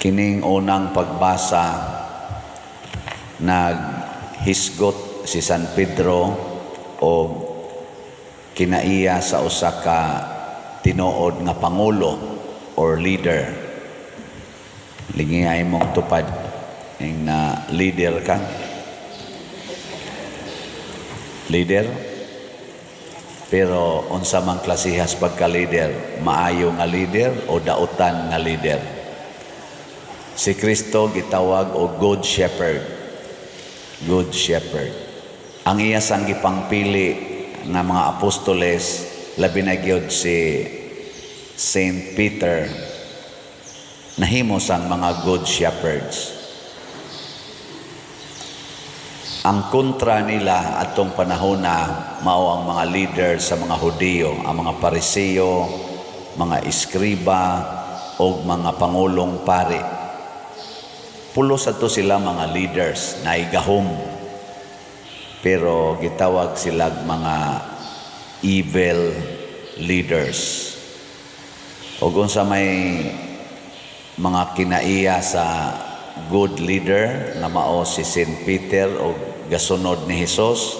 Kining unang pagbasa, naghisgot si San Pedro o kinaiya sa usa ka tinuod nga pangulo or leader. Lingi mong tupad ing na leader ka. Leader? Pero unsa man klasihas pagka leader, maayo nga leader o dautan nga leader? Si Kristo gitawag og Good Shepherd. Good Shepherd. Ang iya sang gipangpili nga mga apostoles, labi na gyud si Saint Peter, nahimo sang mga good shepherds. Ang kontra nila atong panahon na mao ang mga leader sa mga Hudiyo, ang mga Pariseo, mga eskriba o mga pangulong pari. Pulos ato sila mga leaders, naigahom. Pero gitawag sila mga evil leaders. O unsa may mga kinaiya sa good leader nga mao si Saint Peter o gasunod ni Hesus,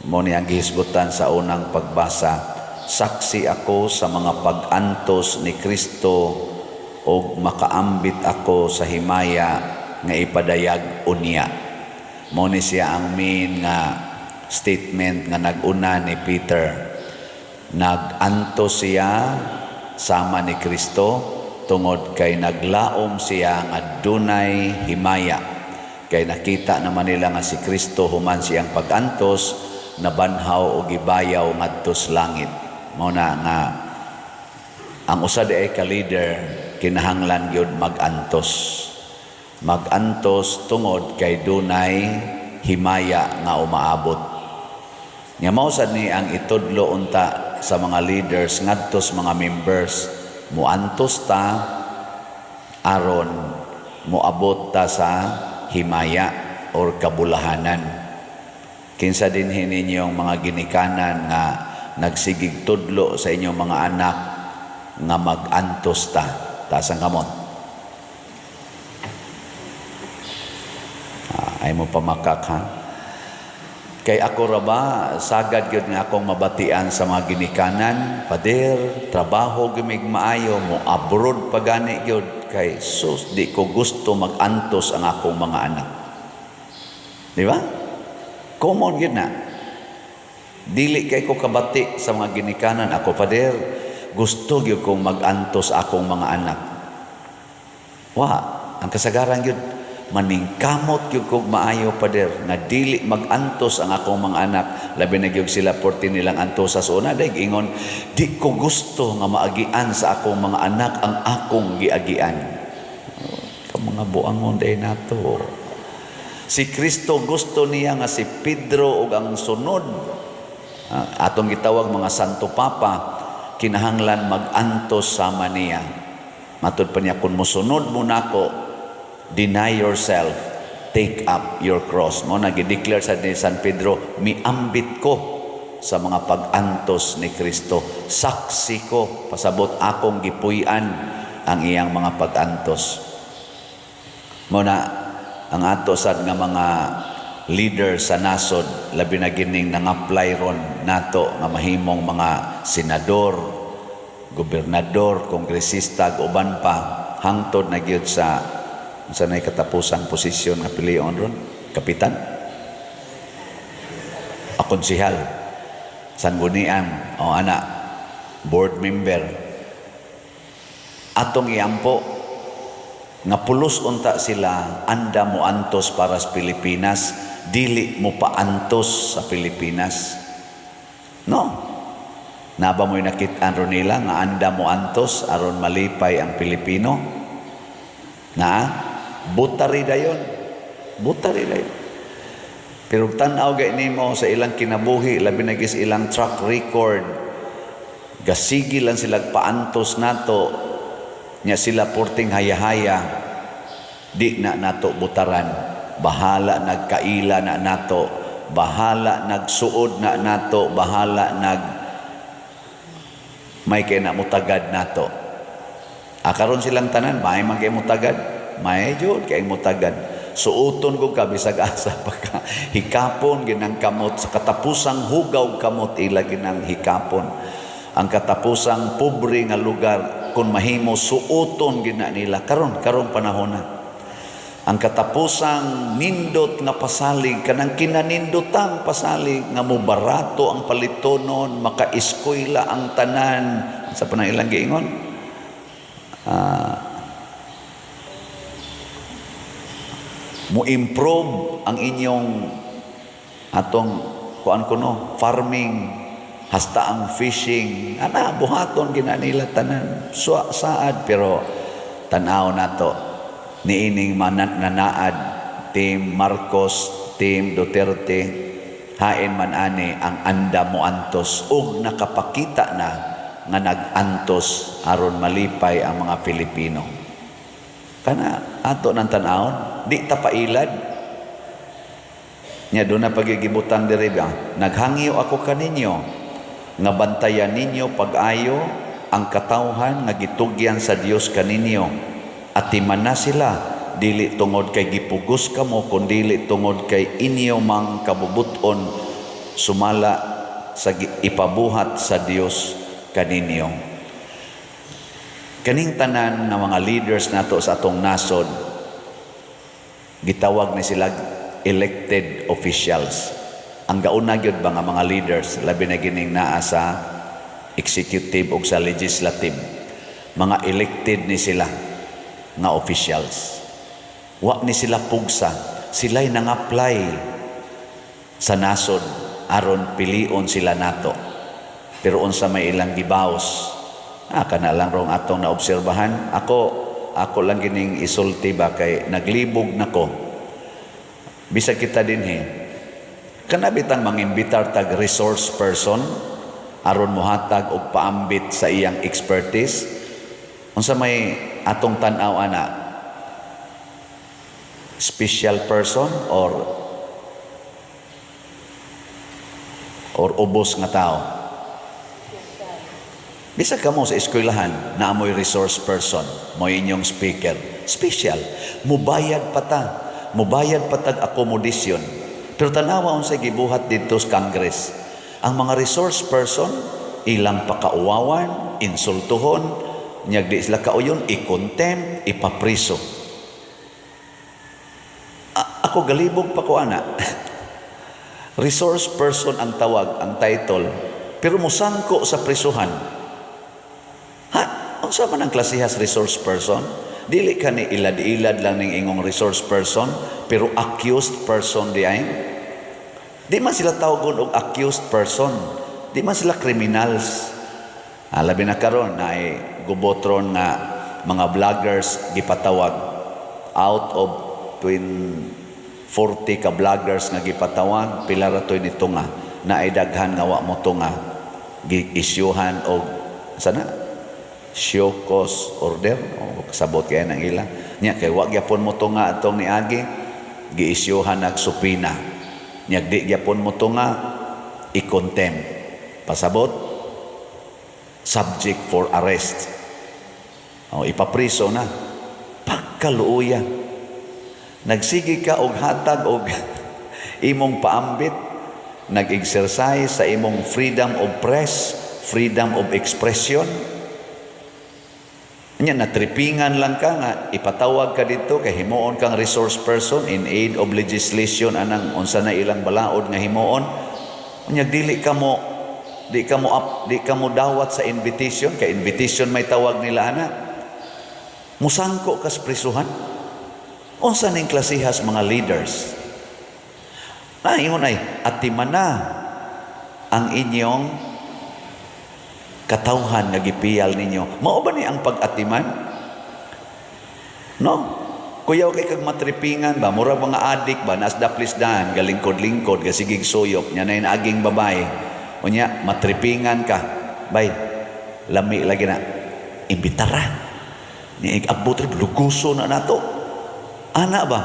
mo ni ang gihisgutan sa unang pagbasa: "Saksi ako sa mga pag-antos ni Kristo ug makaambit ako sa himaya nga ipadayag unya." Mo ni siya ang main nga statement nga nag-una ni Peter. Nag-antos siya sama ni Kristo tungod kay naglaom siya nga dunay himaya. Kay nakita naman nila nga si Kristo, human siyang pag-antos, nabanhaw o gibayaw ngadto sa langit. Mao na nga ang usa di ay ka leader kinahanglan gyud mag-antos. Mag-antos tungod kay dunay himaya nga umaabot. Nga mao sad ni ang itudlo unta sa mga leaders ngadto sa mga members: muantos ta aron moabot ta sa himaya or kabulahanan. Kinsa dinhi ninyong mga ginikanan nga nagsigig tudlo sa inyong mga anak nga mag-antos ta? Taas ang kamot. Ah, ay mo pamakak ha. Kay ako ra ba, sagad gyud nga akong mabatian sa mga ginikanan, "Pader, trabaho gimig maayo, mo abroad pa gani gyud kay sus, di ko gusto mag-antos ang akong mga anak." Di ba? Common gyud na. Dili kay ko kabati sa mga ginikanan, "Ako, pader, gusto gyud kong mag-antos akong mga anak." Wa, ang kasagaran gyud, "Maningkamot gyud kog maayo, pader, nga dili mag-antos ang akong mga anak." Labi na gyud sila porti nilang antos sa una day ingon, "Di ko gusto nga maagian sa akong mga anak ang akong giagian." Oh, ka mga buangon day nato. Si Kristo, gusto niya nga si Pedro ug ang sunod, atong gitawag mga Santo Papa, kinahanglan mag-antos sama niya. Matud pa niya, "Kung mosunod mo nako, deny yourself, take up your cross." Mo na gideclare sa ni San Pedro, "Miambit ko sa mga pag-antos ni Kristo. Saksi ko, pasabot akong gipuy-an ang iyang mga pag-antos." Mo na ang ato sad nga mga leader sa nasod, labi na gining nang-apply ron nato nga mahimong mga senador, gobernador, kongresista ug uban pa, hangtod na gyud sa sa nay katapusang posisyon nga pilion ron, kapitan, a konsehal, sanggunian o ana, board member, atong iampo nga pulos unta sila anda mo antos para sa Pilipinas, dili mo paantos sa Pilipinas. No, naba mo'y nakit-an ron nila nga anda mo antos aron malipay ang Pilipino? Na butari dayon, butari dayon. Pero tan-aw gay nimo sa ilang kinabuhi, labi na gyud sa ilang track record, gasigi lang sila paantos nato nya, sila porting haya-haya. Di na nato butaran. Bahala nagkaila na nato, bahala nagsuod na nato, bahala nag may kay na mutagad nato. Ah, karon silang tanan, may man kay mutagad, may jud kay mutagad. Suoton ko ka bisag asa pa ka. Hikapon ginang kamot sa katapusang hugaw kamot, ila ginang hikapon. Ang katapusang pobre nga lugar, kung mahimo suoton gina nila karon, karong panahon na. Ang katapusang nindot nga pasalig, kanang kinanindotang pasalig nga mubarato ang palitonon, makaeskwela ang tanan sa panang ilang giingon. Mo improve ang inyong atong kuan kuno farming, hasta ang fishing ana, buhaton gina nila tanan. So, saad, pero tan-aw nato niining nanaad, Team Marcos, Team Duterte, hain man ani ang anda mo antos ug nakapakita na nga nag-antos aron malipay ang mga Pilipino. Kana ato nang tan-awon, di ta pailad nya doon na pagigibutang diri ba. "Naghangyo ako kaninyo nga bantayan ninyo pag-ayo ang katawhan nga gitugyan sa Dios kaninyo. Atiman na sila, dili tungod kay gipugos kamo, kundili tungod kay inyo mang kabubuton sumala sa ipabuhat sa Dios kaninyo." Kaning tanan nga mga leaders nato sa atong nasod, gitawag ni sila elected officials. Ang gauna gyud ba nga mga leaders, labi na gining naa sa executive o sa legislative, mga elected ni sila nga officials. Wa ni sila pugsa, sila'y nang-apply sa nasod aron pilion sila nato. Pero unsa may ilang gibaos? Ah, kana lang rong atong naobserbahan. Ako lang gining isulti ba kay naglibog nako. Bisag kita dinhi, kana bitang mangimbitar tag resource person aron mohatag og paambit sa iyang expertise. Unsa may atong tan-aw ana? Special person or ubos nga tao? Bisag kamo sa eskwelahan, naa moy resource person, mo inyong speaker. Special. Mubayad pa ta. Mubayad pa tag accommodation. Pero tanawa unsay gibuhat didto sa Congress. Ang mga resource person, ilang pakauwawan, insultuhon, nyag di sila kauyon, i-contempt, ipapriso. Ako galibog pa ko ana. Resource person ang tawag, ang title, pero musangko sa prisuhan. Ha? Unsa man ang klasehas resource person? Dili ka ni ilad-ilad lang ning ingong resource person, pero accused person di ay. Di man sila tawgon og accused person. Di man sila criminals. Ah, labi na karon na ay gubotron nga mga vloggers gipatawag. Out of twin 40 ka vloggers nga gipatawag, pila ra toy nito nga naay daghan nga wa mo tunga, gi-isyuhan og sana show cause order o kasabot kaya ng ila nya kay wa gyapon mo tunga atong niagi, giisyuhan nag subpoena nya, di gyapon mo tunga, i-contempt, pasabot subject for arrest o ipapriso na. Pagkaluoya, nagsige ka og hatag og imong paambit, nag-exercise sa imong freedom of press, freedom of expression. Nya natripingan lang ka nga ipatawag ka dito kay himuon kang resource person in aid of legislation, anang unsa na ilang balaod nga himuon. Nya dili ka mo di ka mo up, di ka mo dawat sa invitation, kay invitation may tawag nila ana. Musangko kas prisuhan. Unsa ning klasehas mga leaders? Na ingon ay atiman na ang inyong katawhan nga gipiyal ninyo. Mao ba ni ang pag-atiman? No? Kuyaw kay kag matripingan ba, murag mga adik ba, nas daplis daan, galingkod-lingkod, gasigig suyop, nya na aging babae. Unya, matripingan ka. Bay, lami lagi na. Imbitara. Ni abot rin, luguso na nato. Ana ba?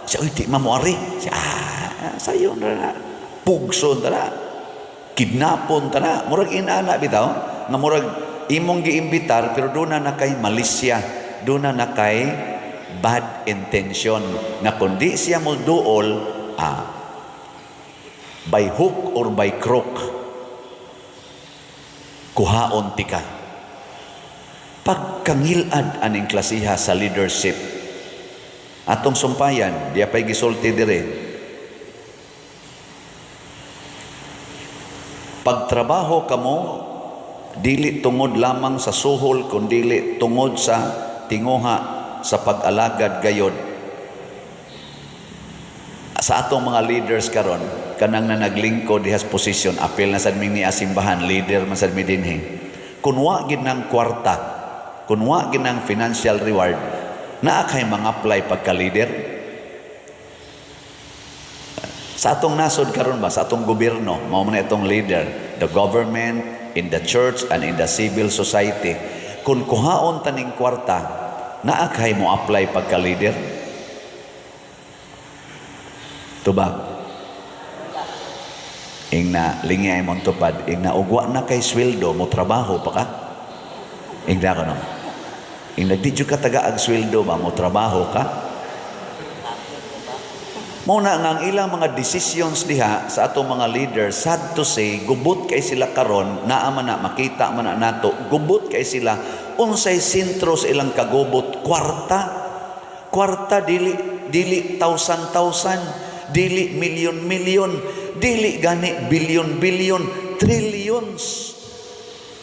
Siya, uy, di mamuari. Siya, ah, sayo na na. Pugson ta na. Kidnapon ta na. Murag inana bitaw. Nga murag imong giimbitar, pero duna na kay malisya, duna na kay bad intention nga kundi siya mo duol, by hook or by crook, kuhaon tika. Pagkangilad aning klasiha sa leadership. Atong sumpayan, di pa'y gisulti dire. Pagtrabaho kamo, dili tungod lamang sa suhol, kundili tungod sa tinguha sa pag-alagad gayod. Sa atong mga leaders karon, kanang na naglingkod dihas posisyon, apil na sad mi ni asimbahan, leader man sad mi dinhi. Kun wa gid ng kwarta, kun wa gid ng financial reward, naa kay mga apply pagka-leader? Sa atong nasod karon ba, sa atong gobyerno, mao man itong leader, the government, in the church and in the civil society. Kung kuhaon taning kwarta, naa kay mo apply pagka-leader? Tubag. Ingna lingi ay mong tupad, ingna ugwa na kay sweldo mo, trabaho pa ka? Ingna ko no. Ingna di jud ka taga ang sweldo ba, mo trabaho ka? Mao na nga ang ilang mga decisions diha sa atong mga leaders, sad to say, gubot kay sila karon, naa man na, makita man na nato, gubot kay sila. Unsay sentro sa ilang kagubot? Kwarta. Kwarta, dili dili thousand thousand, dili milyon milyon, dili gani bilyon bilyon, trillions.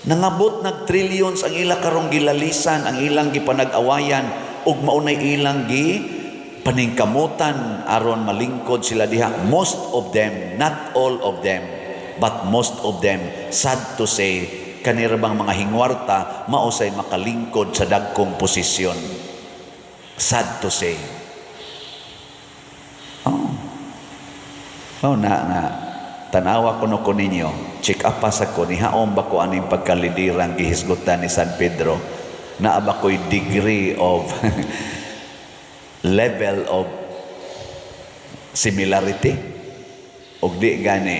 Nangabot nag trillions ang ila karong gilalisan, ang ilang gipanag-awayan, ug maunay ilang gi paningkamutan aron malingkod sila diha. Most of them, not all of them, but most of them, sad to say, kanira bang mga hingwarta mausay makalingkod sa dagkong posisyon. Sad to say. Oh, na nga tanawa kuno ko ninyo, check up pa sa ko, nihaom ba ko aning pagkalidirang gihisgutan ni San Pedro? Naa ba ko'y degree of level of similarity? Og di gani,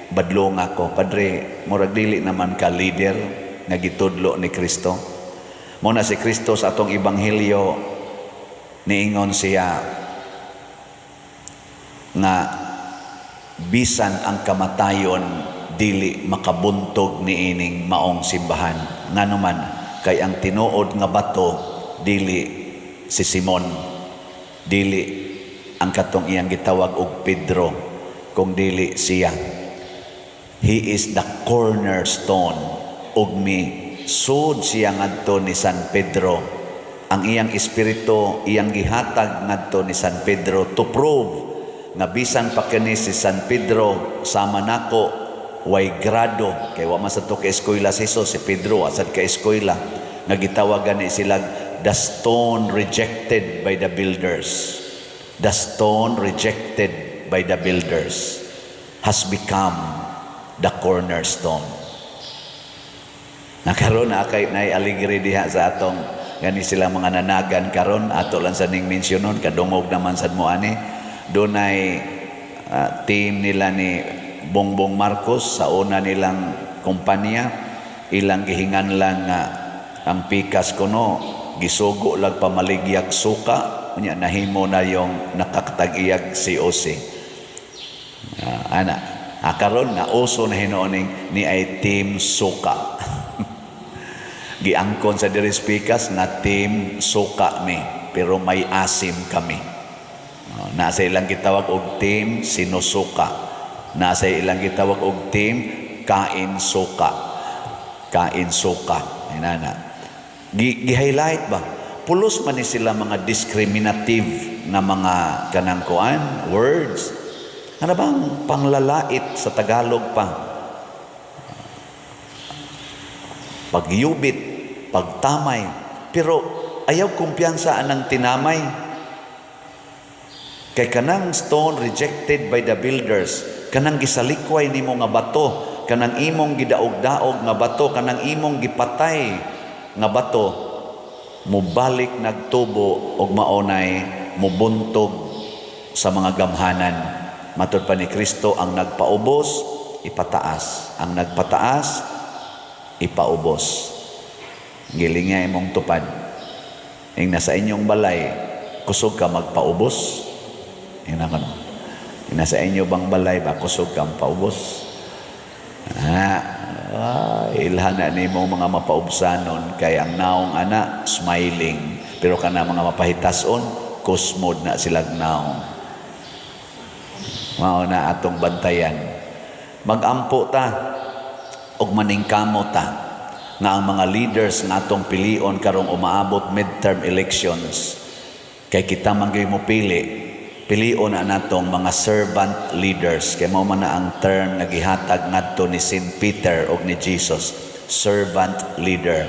badlong ako, "Padre, murag dili naman ka leader nga gitudlo ni Kristo." Mo na si Kristo sa atong ebanghelyo, niingon siya nga bisan ang kamatayon dili makabuntog niining maong simbahan. Ngano man? Kay ang tinuod nga bato dili si Simon, dili ang katong iyang gitawag og Pedro, kung dili siya. He is the cornerstone, ug mi sud siya ngadto ni San Pedro. Ang iyang espiritu iyang gihatag ngadto ni San Pedro to prove nga bisan pa kini si San Pedro sama nako, way grado, kay wa man sa to ka eskwela si Jesus. Si Pedro asad ka eskwela, nga gitawagan ni sila the stone rejected by the builders. The stone rejected by the builders has become the cornerstone. Nakaroon na kay nay aligre diha sa atong gani sila mga nanagan karon, ato lang sa ning mensyonon, kadungog naman sad mo ani. Dunay team nila ni Bongbong Marcos sa una nilang kumpanya, ilang gihinganlan nga ang pikas kuno gisugo lag pamaligyag suka, unya nahimo na yung nakakatag-iyag COC. Ana karon na uso na hinuon ni ay Team Suka. Giangkon sa diri pikas na Team Suka mi, pero may asim kami. Nasa ilang gitawag og Team Sinusuka, nasa ilang gitawag og Team Kain Suka, Kain Suka. Inana gi-highlight ba, pulos man ni sila mga discriminative na mga kanang kuan words, ano bang panglalait sa Tagalog pa, pagyubit, pagtamay, pero ayaw kumpiyansa anang tinamay, kay kanang stone rejected by the builders, kanang gisalikway nimo nga bato, kanang imong gidaog-daog nga bato, kanang imong gipatay nga bato, mubalik nagtubo og maunay mubuntog sa mga gamhanan. Matud pa ni Kristo, ang nagpaubos, ipataas. Ang nagpataas, ipaubos. Gilinga imong tupad. Ing nasa inyong balay, kusog ka magpaubos? Ingna ko, no? Ing nasa inyo bang balay ba, kusog ka paubos? Ah, ilhan na nimo mga mapaubsanon kay ang naong ana smiling, pero kana mga mapahitason, kusmod na silag naong. Mao na atong bantayan. Magampo ta ug maningkamot ta nga ang mga leaders nga atong pilion karong umaabot midterm elections, kay kita man gyud mo pili, pilion na natong mga servant leaders, kay mao man na ang term nga gihatag ngadto ni Saint Peter ug ni Jesus, servant leader.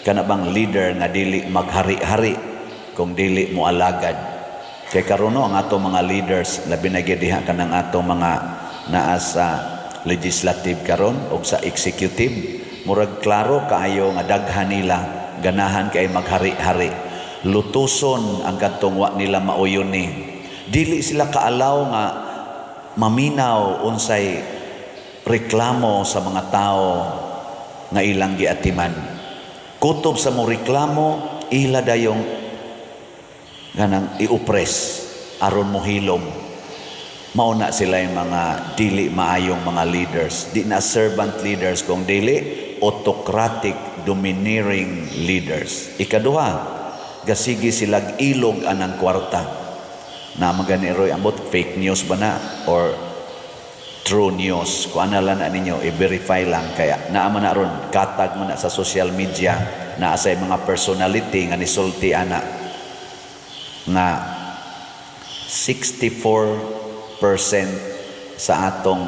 Kana bang leader nga dili maghari-hari kung dili mo alagad. Kay karon, no, ang atong mga leaders, labi na gyud diha kanang atong mga naa sa legislative karon og sa executive, murag klaro kaayo nga daghan nila ganahan kay maghari-hari, lutuson ang kadtong wa nila mauyon ni. Dili sila kaalaw nga maminaw unsay reklamo sa mga tao nga ilang giatiman. Kutob sa mo reklamo, ila dayong ganang i-oppress aron mo hilom. Mao na sila yung mga dili maayong mga leaders. Di na servant leaders, kung dili autocratic, domineering leaders. Ikaduha, gasigi silag ilog anang kwarta. Na magani roy ambot fake news ba na or true news. Kung ano lang na ninyo, i-verify lang. Kaya naa man na ron, katag man na sa social media, naa sa mga personality nga nisulti ana nga 64% sa atong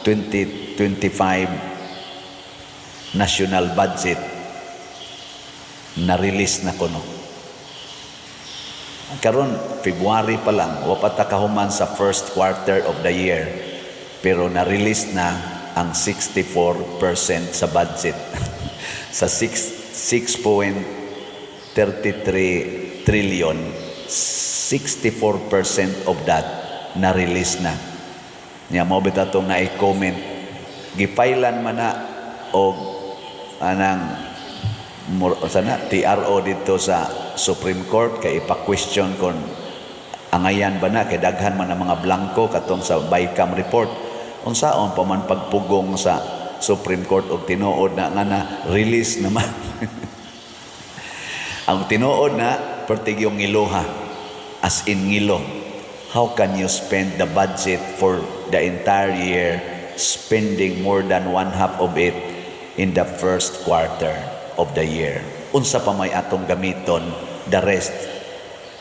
2025 national budget na-release na kuno. Karon February pa lang, wa pa ta kahuman sa first quarter of the year, pero na-release na ang 64% sa budget. Sa 6 6.33 trillion, 64% of that na-release na. Nya mao bitaw atong na-comment, gipailan man na og anang sana TRO dito sa Supreme Court kay ipa-question kon angayan ba na, kay daghan man ang mga blanko katong sa BICAM report. Unsaon pa man pagpugong sa Supreme Court og tinuod na nga na release naman ang tinuod na? Pertig yung ngiloha, as in ngilo. How can you spend the budget for the entire year, spending more than one half of it in the first quarter of the year? Unsa pa may atong gamiton the rest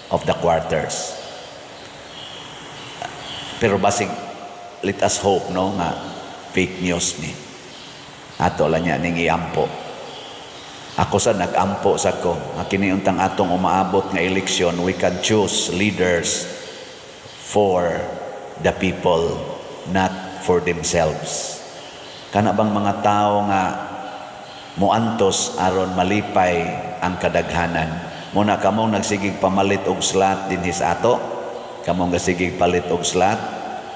of the quarters? Pero basig, let us hope, no, nga fake news ni. Ato lang niya ning iampo. Ako sa nag-ampo sa ko nga kini untang atong umaabot nga eleksyon, we can choose leaders for the people, not for themselves. Kana bang mga tao nga muantos aron malipay ang kadaghanan. Muna kamong nagsigig pamalit og slot dinhi sa ato, kamong gasigig palit og slot,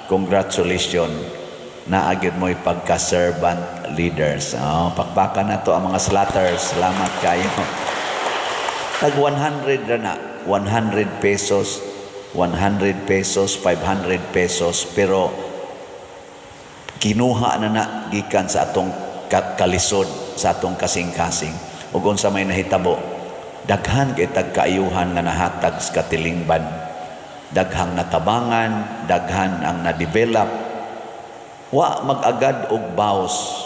congratulations, naa gyud mo'y pagka-servant leaders. Oh, pakpakan na to ang mga slotters. Salamat kayo. Tag 100 ra na. 100 pesos, 100 pesos, 500 pesos, pero kinuha na na gikan sa atong kalisod, sa atong kasing-kasing. Ug unsa may nahitabo? Daghan kay tagkaayuhan nga nahatag sa katilingban. Daghang natabangan, daghan ang na-develop. Wa mag-agad og baws.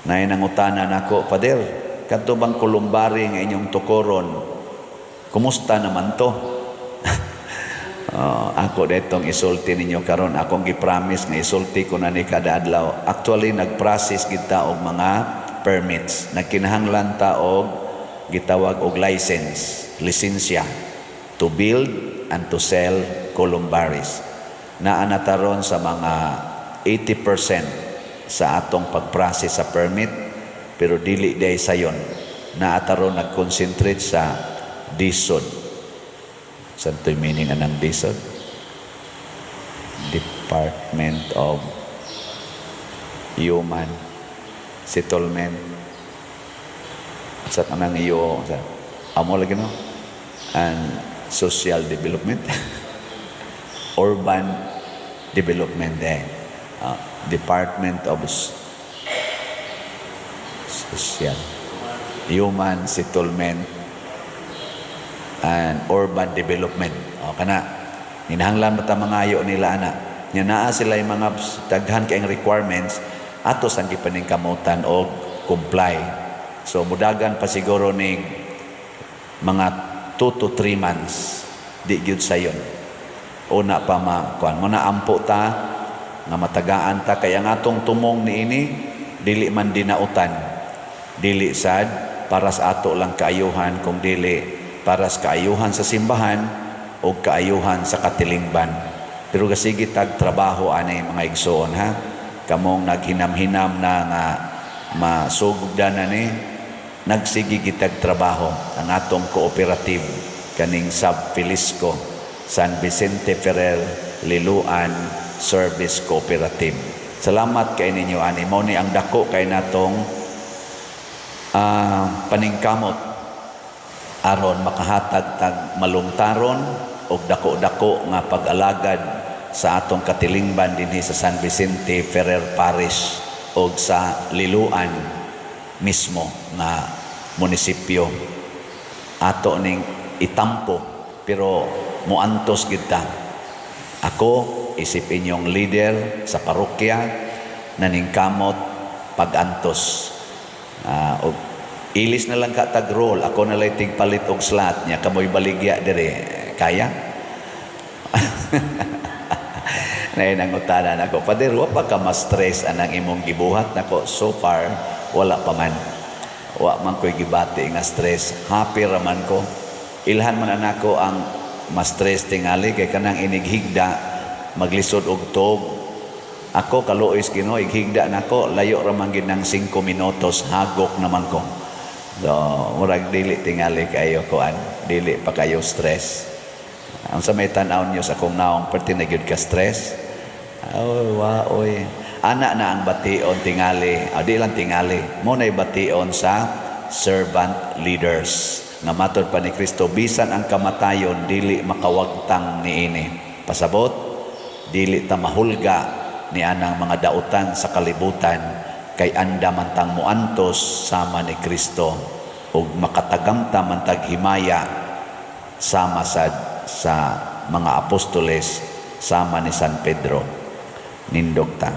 Nay nangutana nako, "Father, kadto bang columbary nga inyong tukoron, kumusta naman to?" Oh, ako detong isulti ninyo karon, akong gi-promise nga isulti ko na ni kada adlaw. Actually, nag-process kita og mga permits. Nagkinahanglan ta og gitawag og license, lisensya to build and to sell columbaries. Naa na ta ron sa mga 80% sa atong pag-process sa permit, pero dili day sayon. Naa ta ron nag-concentrate sa DHSUD. Saan to'y meaning anang DHSUD? Department of Human Settlement. Sa kanang iyo sa amo lagi, no, and social development, urban development eh. Department of Social Human Settlement and Urban Development. O kana ninahanglan ba ta mangayo nila ana nya naa sila yung mga daghan kayong requirements ato sang gipaningkamutan og comply. So mudagan pa siguro ni mga 2 to 3 months, di gyud sayon una pa ma kuan mo na. Ampo ta nga matagaan ta kay ang atong tumong niini dili man dinautan, dili sad para sa ato lang kaayuhan, kung dili para sa kaayuhan sa simbahan o kaayuhan sa katilingban. Pero gasige tag trabaho ani, mga igsoon, ha. Kamong naghinam-hinam na nga masugdan na ni, nagsige gitag trabaho ang atong cooperative kaning Sub Filisco, San Vicente Ferrer Liloan Service Cooperative. Salamat kay ninyo ani. Mao ni ang dako kay natong paningkamot aron makahatag tag malungtaron og dako-dako nga pag-alagad sa atong katilingban dinhi sa San Vicente Ferrer Parish og sa Liloan mismo nga munisipyo. Ato ning itampo, pero muantos gid ta. Ako isip inyong leader sa parokya, naningkamot pagantos. Og ilis na lang ka tag role, ako na lang tigpalit og slot nya, kamoy baligya dire kaya. Nay nangutana nako, "Pader, wa pa ka ma-stress anang imong gibuhat?" Nako, so far wala pa man. Wa man ko'y gibati nga stress. Happy ra man ko. Ilhan man nako ang ma-stress tingali kay kanang inighigda maglisod og tog. Ako kaluoy sa Ginoo, ighigda nako, layo ra man gid ng 5 minutos, hagok naman ko. So, murag dili tingali kayo kuan, dili pa kayo stress. Ang sa may tan-aw niyo sa akong naong, perti na gyud ka stress. Oh, wa oy. Ana na ang bation tingali, ah, di lang tingali. Mo na'y bation sa servant leaders. Nga matod pa ni Kristo, bisan ang kamatayon dili makawagtang niini. Pasabot, dili ta mahulga ni anang mga dautan sa kalibutan kay anda man tang muantos sama ni Kristo ug makatagam ta man tag himaya sama sa mga apostoles, sama ni San Pedro. Nindog ta.